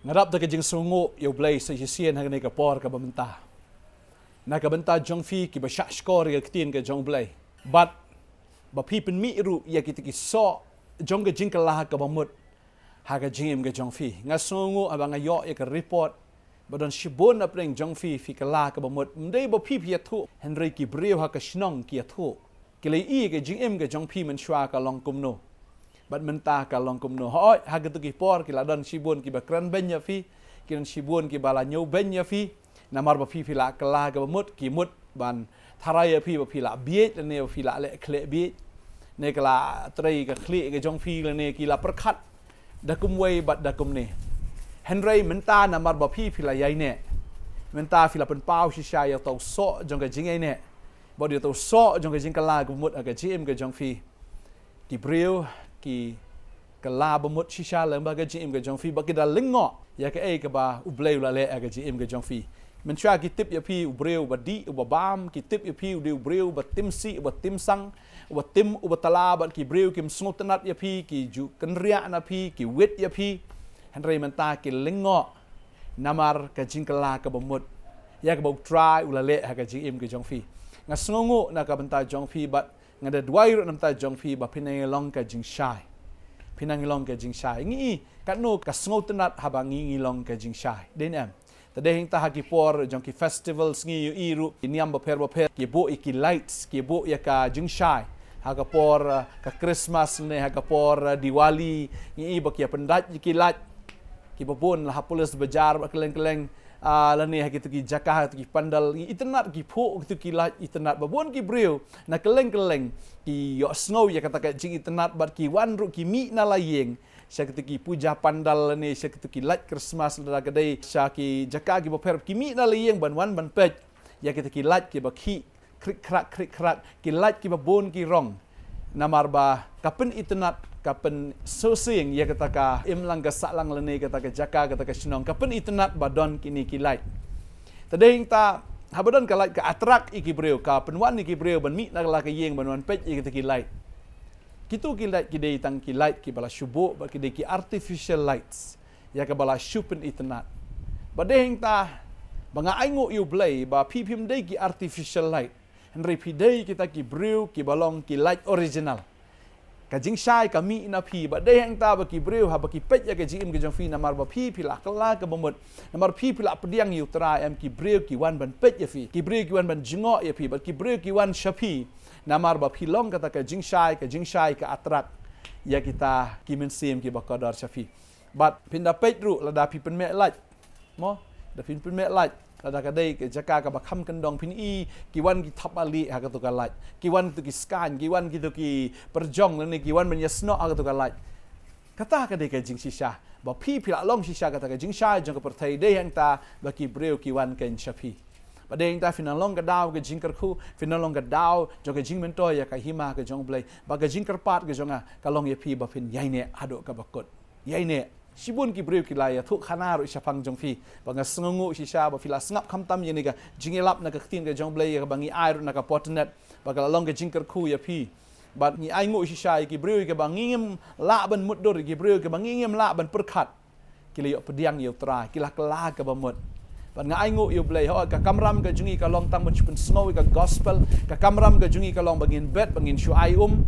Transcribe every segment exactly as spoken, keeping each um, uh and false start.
Nga dap da ka jingsngewnguh ïa U Blei sa shisien ha kane ka por kaba mynta. Na ka bynta jong phi kiba shah shkor ïa ka ktien ka jong U Blei. Bad ba phi pynmih ruh ïa kita ki soh jong ka jingkylla kaba mut ha ka jingim ka jong phi. Nga sngewnguh haba nga ïoh ïa ka report ba don shibun na pdeng jong phi phi kylla kaba mut. Ym dei ba phi phi ïathuh, hynrei ki briew ha ka shnong ki ïathuh. Ki la ïohi ka jingim ka jong phi mynshuwa ka long kumno. Bad mynta ka long kumno. Hooid, ha kito ki por ki la don shibun kiba kren beiñ ïa phi, ki don shibun kiba la ñiew beiñ ïa phi. Namar ba phi phi la kylla kaba mut, ki mut ban tharai ïa phi ba phi la bieit lane ba phi la leh khleh bieit. Ne ka la trei ka khlieh ka jong phi lane ki la pyrkhat da kumwei bad da kumne. Hynrei mynta namar ba phi phi la ïaineh, mynta phi la pynpaw shisha ïa uta u soh jong ka jingïaineh bad ïa uta u soh jong ka jingkylla kaba mut ha ka jingim ka jong phi. Ki briew ki kylla ba mut shisha lyngba ka jingim ka jong phi bad ki da lyngngoh ïa kaei kaba U Blei u la leh ha ka jingim ka jong phi. Mynshuwa ki tip ïa phi u briew uba dih uba bam, ki tip ïa phi u dei u briew uba tim sih uba tim sang, uba tim uba tala, bad ki briew kim sngewtynnat ïa phi, ki ju kynriah na phi, ki wit ïa phi. Hynrei mynta ki lyngngoh namar ka jingkylla kaba mut ïa kaba U Trai u la leh ha ka jingim ka jong phi. Nga sngewnguh na ka bynta jong phi bad nga da duwai ruh na bynta jong phi ba phin nang ïa long ka jingshai. Phin nang ïa long ka jingshai. Ngi i katno ka sngewtynnat haba ngi ngi long ka jingshai. Dei ne em? Te dei hangta ha ki por jong ki festivals ngi ïohi ruh ki niam bapher bapher ki buh ïa ki lights, ki buh ïa ka jingshai. Ha ka por, eh, ka Christmas ne ha ka por, eh, Diwali, ngi i ba ki ïa pyndait ïa ki light. Kiba bun la ha Police Bazar bad kylleng kylleng, ah, lane ha kito ki jaka, ha kito ki pandal, ngi itynnat ki phuh kito ki light, itynnat ba bun ki briew na kylleng kylleng ki ïohsngew ïa kata ka jingitynnat bad ki wan ruh ki mih na la ïing sha kito ki puja pandal lane sha kito ki light Christmas lada ka dei sha ki jaka kiba pher, ki mih na la ïing ban wan ban peit ïa kito ki light kiba khih krik krak krik krak, ki light kiba bun ki rong. Namar ba ka pynitynnat, ka pynsngewsih ïa kata ka imlang ka sahlang lane kata ka jaka, kata ka shnong, ka pynitynnat ba don kine ki light. Te dei hangta haba don ka light ka attract ïa ki briew, ka pynwan ïa ki briew ban mih na la ka ïing ban wan peit ïa kata ki light. Kito ki light ki dei tang ki light kiba la shu buh bad ki dei ki artificial lights ïa kaba la shu pynitynnat. Bad dei hangta ba nga ainguh ïa U Blei ba phi phim dei ki artificial light. Hynrei phi dei kita ki briew kiba long ki light original. Ka jingshai ka mih na phi bad dei hangta ba ki briew haba ki peit ïa ka jingim ka jong phi namar ba phi phi la kylla kaba mut. Namar phi phi la pdiang ïa U Trai, em, ki briew ki wan ban peit ïa phi. Ki briew ki wan ban jngoh ïa phi bad ki briew ki wan sha phi. Namar ba phi long kata ka jingshai, ka jingshai ka attract ïa kita ki mynsiem kiba kordor sha phi. Bad phin da peit ruh lada phi pynmih light. Mo, da phin pynmih light lada ka dei ka jaka kaba kham kyndong phin i ki wan ki thap balieh ha kato ka light. Ki wan kito ki skaiñ, ki wan kito ki pyrjong lane ki wan ban ïasnoh ha kato ka light. Kata ka dei ka jingshisha. Ba phi phi la long shisha kata ka jingshai jong ka pyrthei, dei hangta ba ki briew ki wan kein sha phi. Bad dei hangta phin nang long ka daw ka jingkyrkhu, phin nang long ka daw jong ka jingmyntoi ïa ka hima ka jong U Blei. Bad ka jingkyrpad ka jong nga ka long ïa phi ba phin ïaineh haduh kaba kut. Ïaineh. Shibun ki briew ki la ïathuhkhana ruh shaphang jong phi. Bad nga sngewnguh shisha ba phi la sngap khamtam ïa kane ka jingïalap na ka ktien ka jong U Blei ïa kaba ngi ai ruh na ka portnet. Bad ka la long ka jingkyrkhu ïa phi. Bad ngi ainguh shisha ïa ki briew ïa kaba ngi ngim lah ban mutdur, ïa ki briew ïa kaba ngi ngim lah ban pyrkhat. Ki la ïoh pdiang ïa U Trai, ki la kylla kaba mut. Bad nga ainguh ïa U Blei, hooid ka kamram ka jong ngi ka long tang ban shu pynsngew ïa ka gospel, ka kamram ka jong ngi ka long ba ngin bet, ba ngin shu ai um.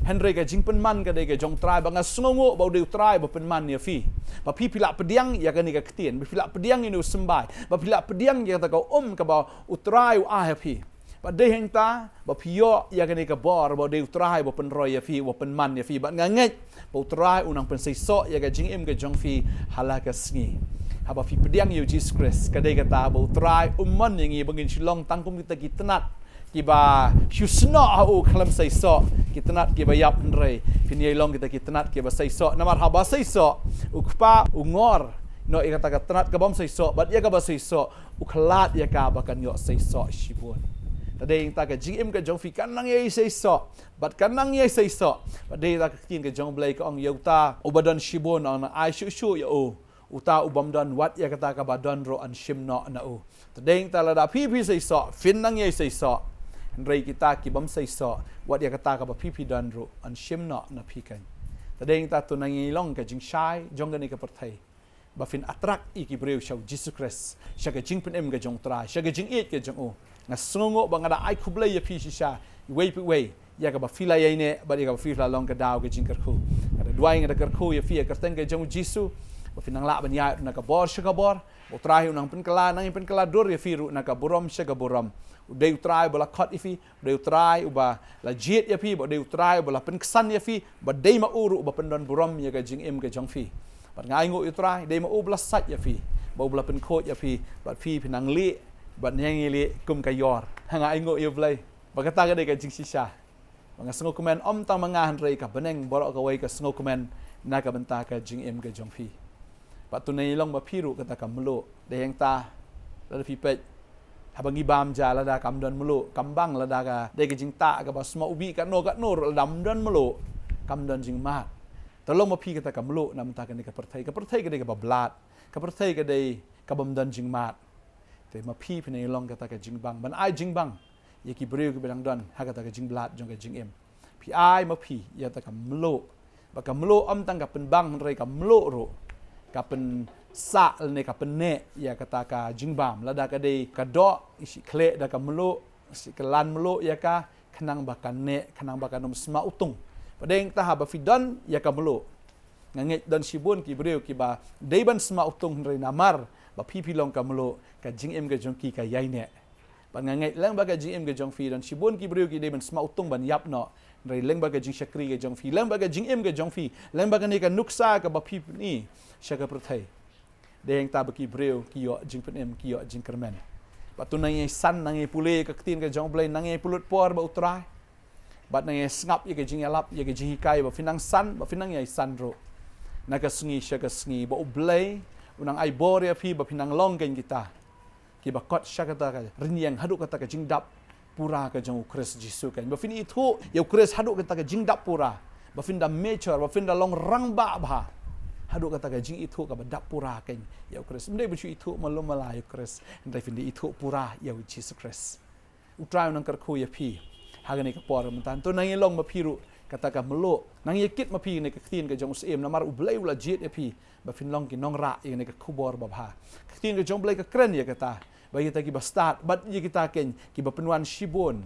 Hynrei ka jingpynman ka dei ka jong U Trai, bad nga sngewnguh ba u dei U Trai ba pynman ïa phi. Ba phi phi la pdiang ïa kane ka ktien, ba phi la pdiang ïa kane u symbai, ba phi la pdiang ïa kata ka um kaba U Trai u ai ha phi. Bad dei hangta ba phi ïoh ïa kane ka bor ba dei U Trai ba pynroi ïa phi, ba pynman ïa phi. Bad nga ngeit ba U Trai u nang pynseisoh ïa ka jingim ka jong phi ha la ka sngi. Haba phi pdiang ïa U Jisu Khrist, ka dei kata ba U Trai um mon ïa ngi ba ngin shu long tang kum kita ki tnat kiba shu snoh ha u khlem seisoh, ki tnat kiba ïap, hynrei phin ïai long kita ki tnat kiba seisoh. Namar haba seisoh, U Kpa u ngor noh ïa kata ka tnat ka bym seisoh, bad ïa kaba seisoh u khlad ïa ka ba kan ïoh seisoh shibun. Te dei hangta ka jingim ka jong phi kan nang ïai seisoh bad kan nang ïai seisoh. Bad dei hangta ka ktien ka jong U Blei ka ong, ïa uta uba don shibun yn ai shuh shuh ïa u. Uta u bym don, wat ïa kata kaba don ruh yn shim noh na u. Te dei hangta lada phi phi seisoh, phin nang ïai seisoh. Hynrei kita ki bym seisoh, wat ïa kata kaba phi phi don ruh yn shim noh na phi kein. Te dei hangta to nang ïai long ka jingshai jong kane ka pyrthei. ba phin attract ïa ki briew sha u Jisu Khrist, sha ka jingpynim ka jong u Trai, sha ka jingïeit ka jong u. Nga sngewnguh ba nga da ai khublei ïa phi shisha, iwei pa iwei, ïa kaba phi la ïaineh bad ïa kaba phi la long ka daw ka jingkyrkhu. Nga da duwai, nga da kyrkhu ïa phi ha ka kyrteng ka jong u Jisu, ba phin nang lah ban ïaid na ka bor sha ka bor, ba u Trai u nang pynkylla, nang ïa pynkylla dur ïa phi ruh na ka burom sha ka burom. U dei u Trai ba la khot ïa phi, u dei u Trai uba la jied ïa phi, ba u dei u Trai uba la pynksan ïa phi, ba dei ma u ruh uba pyndon burom ïa ka jingim ka jong phi. Bad nga ainguh ïa u Trai, dei ma u uba la sait ïa phi, ba u uba la pynkhuid ïa phi, bad phi phin nang leh, bad nang ïa leh kum ka ïor. Ha, nga ainguh ïa u Blei ba kata ka dei ka jingshisha. Ba nga sngewkmen ym tang ma nga hynrei ka bneng baroh kawei ka sngewkmen na ka bynta ka jingim ka jong phi. Bad to nang ïa long ma phi ruh kata ka mluh. Dei hangta, lada phi peit, haba ngi bam ja, lada kam don mluh, kam bang, lada ka dei ka jingtah kaba sma ubih katno katno ruh, lada ym don mluh, kam don jingmad. To long ma phi kata ka mluh na bynta kane ka pyrthei. Ka pyrthei ka dei kaba blad, ka pyrthei ka dei kaba ym don jingmad. Te ma phi phin nang ïa long kata ka jingbang, ban ai jingbang ïa ki briew kiba dang don ha kata ka jingblad jong ka jingim. Phi ai ma phi ïa kata ka mluh. Ba ka mluh ym tang ka pynbang hynrei ka mluh ruh ka pynsah lane ka pynneh ïa kata ka jingbam. Lada ka dei ka doh, i shu khleh da ka mluh, i shu kylan mluh ïa ka, khnang ba kan neh, khnang ba kan ym sma utung. Bad dei hangta, haba phi don ïa ka mluh, nga ngeit don shibun ki briew kiba dei ban sma utung hynrei namar ba phi phi long ka mluh, ka jingim ka jong ki ka ïaineh. Bad nga ngeit lyngba ka jingim ka jong phi don shibun ki briew ki dei ban sma utung ban ïap noh, hynrei lyngba ka jingshakri ka jong phi, lyngba ka jingim ka jong phi, lyngba kane ka nuksa kaba phi pyni sha ka pyrthei, dei hangta ba ki briew ki ïoh jingpynim, ki ïoh jingkyrmen. Bad to nang ïa san, nang ïa pule ka ktien ka jong u Blei, nang ïa pynlut por bad u Trai. Bad nang ïa sngap ïa ka jingïalap, ïa ka jinghikai, ba phin nang san, ba phin nang ïa san ruh na ka sngi sha ka sngi, ba u Blei u nang ai bor ïa phi, ba phin nang long keiñ kita kiba kot sha kata ka rynïeng haduh kata ka jingdap pura ka jong u Khrist Jisu keiñ. Ba phin ithuh ïa u Khrist haduh kata ka jingdap pura, ba phin da mature, ba phin da long rangbah bha haduh kata ka jingithuh kaba dap pura keiñ ïa u Khrist. Ym dei ban shu ithuh malu mala ïa u Khrist, hynrei phin da ithuh pura ïa u Jisu Khrist. U Trai u nang kyrkhu ïa phi ha kane ka por mynta. To nang ïa long ma phi ruh kata ka mluh, nang ïa kit ma phi ïa kane ka ktien ka jong u Syiem, namar u Blei u la jied ïa phi ba phin long ki nongrah ïa kane ka khubor babha. Ka ktien ka jong u Blei ka kren ïa kata, ba ïa kita kiba stad bad ïa kita keiñ kiba pynwan shibun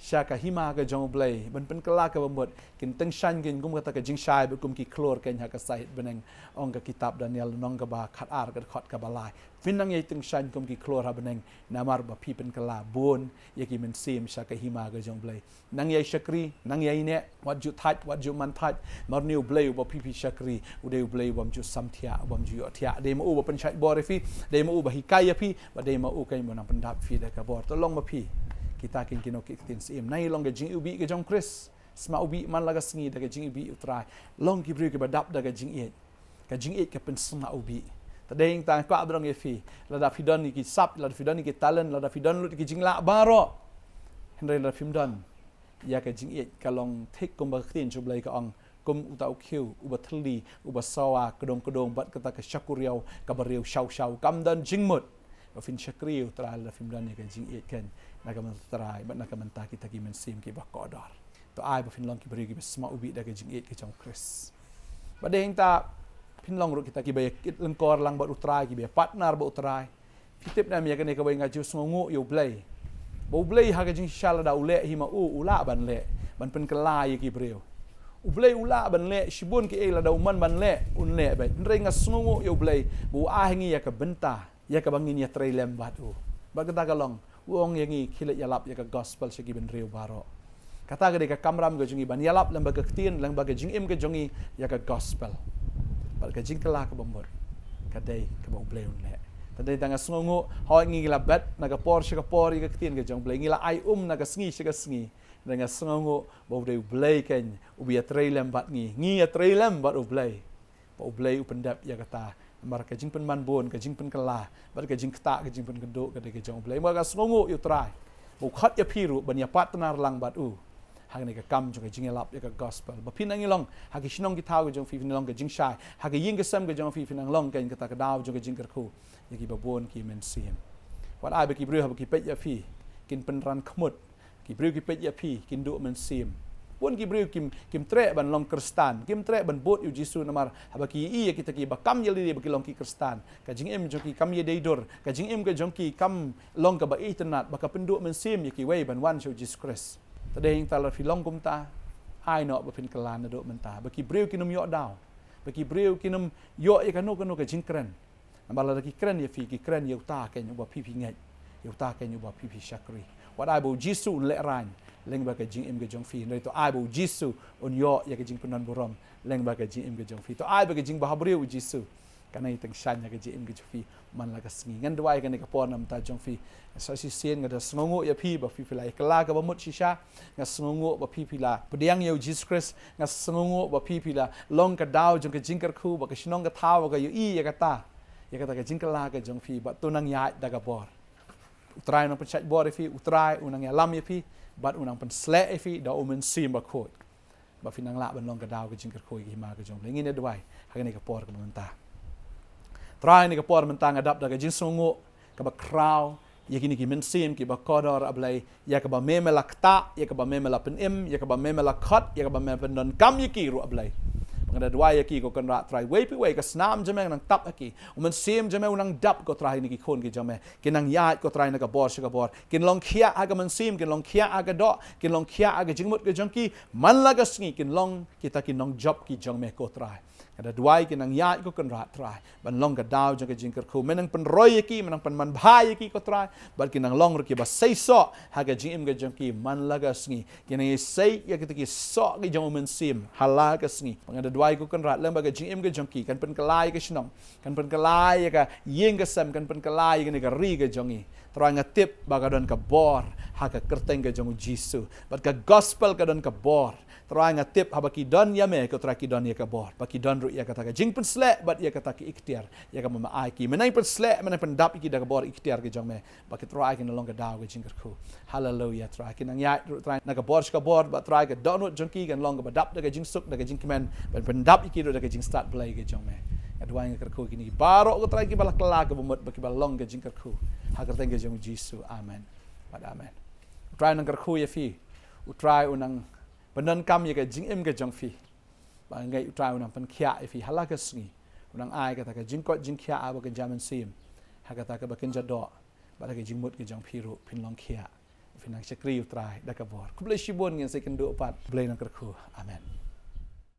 sha ka hima ka jong u Blei ban pynkylla kaba mut, kin tyngshaiñ keiñ kum kata ka jingshai bad kum ki khlur keiñ ha ka sait bneng, ong ka kitab Daniel lynnong kaba khatar, ka dkhot kaba lai. Phin nang ïa tyngshaiñ kum ki khlur ha bneng, namar ba phi pynkylla bun ïa ki mynsiem sha ka hima ka jong u Blei. Nang ïa shakri, nang ïa neh, wat ju thait, wat ju man thait. Namar une u Blei uba phi phi shakri u dei u Blei ubym ju samthiah, ubym ju ïohthiah. Dei ma u uba pynshait bor ïa phi, dei ma u uba hikai ïa phi, bad dei ma u keiñ uba nang pyndap phi da ka bor. To long ma phi kita keiñ ki nongkit ktien Syiem. Nang ïa long ka jingïohi ka jong u Khrist. Sma ubih man la ka sngi da ka jingïohi u Trai. Long ki briew kiba dap da ka jingïeit. Ka jingïeit ka pynsma ubih. Te dei hangta nga kwah ban ong ïa phi, lada phi don ïa ki sap, lada phi don ïa ki talent, lada phi don lut ïa ki jinglah baroh, hynrei lada phim don ïa ka jingïeit, ka long thik kumba ka ktien jong u Blei ka ong, kum uta u khiew uba thylli, uba sawa kdong kdong bad kata ka shakuriaw kaba riew shaw shaw, kam don jingmut. Ba phin shakri ïa u Trai lada phim don ïa ka jingïeit keiñ na ka bynta u Trai bad na ka bynta kita ki mynsiem kiba kordor. To ai ba phin long ki briew kiba sma ubih da ka jingïeit ka jong u Khrist. Bad dei hangta phin long ruh kita kiba ïa kit lyngkor lang bad u Trai, kiba ïa partner bad u Trai. Phi tip ne em ïa kane kawei, nga ju sngewnguh ïa u Blei ba u Blei ha ka jingshisha lada u leh hi ma u, u lah ban leh ban pynkylla ïa ki briew. U Blei u lah ban leh shibun kiei, lada u mon ban leh un leh beit. Hynrei nga sngewnguh ïa u Blei ba u ai ha ngi ïa ka bynta ïa kaba ngin ïatrei lem bad u. Bad kata ka long, u ong ïa ngi khie leit ïalap ïa ka gospel sha ki bynriew baroh. Kata ka dei ka kamram ka jong ngi, ban ïalap lyngba ka ktien, lyngba ka jingim ka jong ngi ïa ka gospel. Bad ka jingkylla kaba mut ka dei kaba u Blei un leh. Te dei tang nga sngewnguh, hooid ngi la bet na ka por sha ka por ïa ka ktien ka jong u Blei, ngi la ai um na ka sngi sha ka sngi. Te nga sngewnguh ba u dei u Blei keiñ uba ïatrei lem bad ngi, ngi ïatrei lem bad u Blei. Ba u Blei u pyndep ïa kata. Namar ka jingpynman bun, ka jingpynkylla bad ka jingktah, ka jingpynkynduh ka dei ka jong u Blei. Namar nga sngewnguh ïa u Trai ba u khot ïa phi ruh ban ïa partner lang bad u ha kane ka kam jong ka jingïalap ïa ka gospel. Ba phin nang ïa long ha ki shnong ki thaw ka jong phi, phin nang long ka jingshai. Ha ka ïing ka sem ka jong phi, phin nang long keiñ kata ka daw jong ka jingkyrkhu ïa kiba bun ki mynsiem. Wat ai ba ki briew haba ki peit ïa phi kin pynran khmut. Ki briew ki peit ïa phi kin duh mynsiem. Bun ki briew kim, kim treh ban long Khristan, kim treh ban bud ïa u Jisu namar haba ki ïohi ïa kita kiba kam ïalade ba ki long ki Khristan, ka jingim jong ki kam ïadei dur, ka jingim ka jong ki kam long kaba itynnad, ba ka pynduh mynsiem ïa kiwei ban wan sha u Jisu Khrist. Te dei hangta lada phi long kumta, ai noh ba phin kylla naduh mynta, ba ki briew kin ym ïoh daw, ba ki briew kin ym ïoh ïa kano kano ka jingkren. Namar lada ki kren ïa phi, ki kren ïa uta keiñ uba phi phi ngeit, ïa uta keiñ uba phi phi shakri. Wat ai ba u Jisu un lehraiñ lyngba ka jingim ka jong phi. Hynrei to ai ba u Jisu un ïoh ïa ka jingpyndonburom lyngba ka jingim ka jong phi. To ai ba ka jingbhabriew u Jisu kan ai tyngshaiñ ha ka jingim ka jong phi man la ka sngi. Ngan duwai kane ka por na ka bynta jong phi. Sa shisien nga da sngewnguh ïa phi ba phi phi la ïa kylla kaba mut shisha. Nga sngewnguh ba phi phi la pdiang ïa u Jisu Khrist. Nga sngewnguh ba phi phi la long ka daw jong ka jingkyrkhu, ba ka shnong ka thaw ka ïohi ïa kata, ïa kata ka jingkylla ka jong phi. Bad to nang ïaid da ka bor. U Trai u nang pynshait bor ïa phi, u Trai u nang ïalam ïa phi, bad u nang pynsleh ïa phi da u Mynsiem Bakhuid, ba phin nang lah ban long ka daw ka jingkyrkhu ïa ka hima ka jong U Blei. Ngin ïa duwai ha kane ka por kaba mynta. Trai, ha kane ka por mynta nga dap da ka jingsngewnguh kaba khraw ïa kine ki mynsiem kiba kordor, A Blei, ïa kaba me me la ktah, ïa kaba me me la pynim, ïa kaba me me la khot, ïa kaba me pyndonkam ïa ki ruh, A Blei. Ba nga da duwai ïa ki, ko Kynrad Trai, wei pa wei ka snam jong me nang tap ha ki. U Mynsiem jong me u nang dap, ko Trai, ha kine ki khun ki jong me. Kin nang ïaid, ko Trai, na ka bor sha ka bor. Kin long khiah ha ka mynsiem, kin long khiah ha ka doh, kin long khiah ha ka jingmut ka jong ki. Man la ka sngi kin long kita ki nongjop ki jong me, ko Trai. Nga da duwai kin nang ïaid, ko Kynrad Trai, ban long ka daw jong ka jingkyrkhu. Me nang pynroi ïa ki, me nang pynman bha ïa ki, ko Trai. Bad kin nang long ruh kiba seisoh ha ka jingim ka jong ki man la ka sngi. Kin nang ïasei ïa kita ki soh ki jong U Mynsiem ha la ka sngi. Ba nga da duwai, ko Kynrad, lem bad ka jingim ka jong ki, kan pynkylla ïa ka shnong, kan pynkylla ïa ka ïing ka sem, kan pynkylla ïa kane ka ri ka jong ngi. Trai, nga tip ba ka don ka bor ha ka kyrteng ka jong U Jisu. Bad ka gospel ka don ka bor. Trai, nga tip haba ki don ïa me, ko Trai, ki don ïa ka bor. Ba ki don ruh ïa kata ka jingpynsleh bad ïa kata ka iktiar, ïa kaba me ai ki. Me nang pynsleh, me nang pyndap ïa ki da ka bor iktiar ka jong me. Ba ki, Trai, kin long ka daw ka jingkyrkhu. Haleluia, Trai. Kin nang ïaid ruh, Trai, na ka bor sha ka bor, bad Trai, ka dohnud jong ki kan long kaba dap da ka jingsuk, da ka jingkmen, ban pyndap ïa ki ruh da ka jingstad Blei ka jong me. Nga duwai, nga kyrkhu ïa kine baroh, ko Trai, kiba la kylla kaba mut, ba kiba long ka jingkyrkhu. Ha ka kyrteng ka jong U Jisu. Amen. Bad amen. U Trai u nang kyrkhu ïa phi. U Trai u nang pyndonkam ïa ka jingim ka jong phi. Ba nga ngeit U Trai u nang pynkhiah ïa phi ha la ka sngi. U nang ai kata ka jingkoit jingkhiah ha kaba kynja mynsiem, ha kata kaba kynja doh, bad ha ka jingmut ka jong phi ruh phin long khiah. Phin nang shakri U Trai da ka bor. Khublei shibun, ngin sa ïakynduh pat. Blei nang kyrkhu. Amen.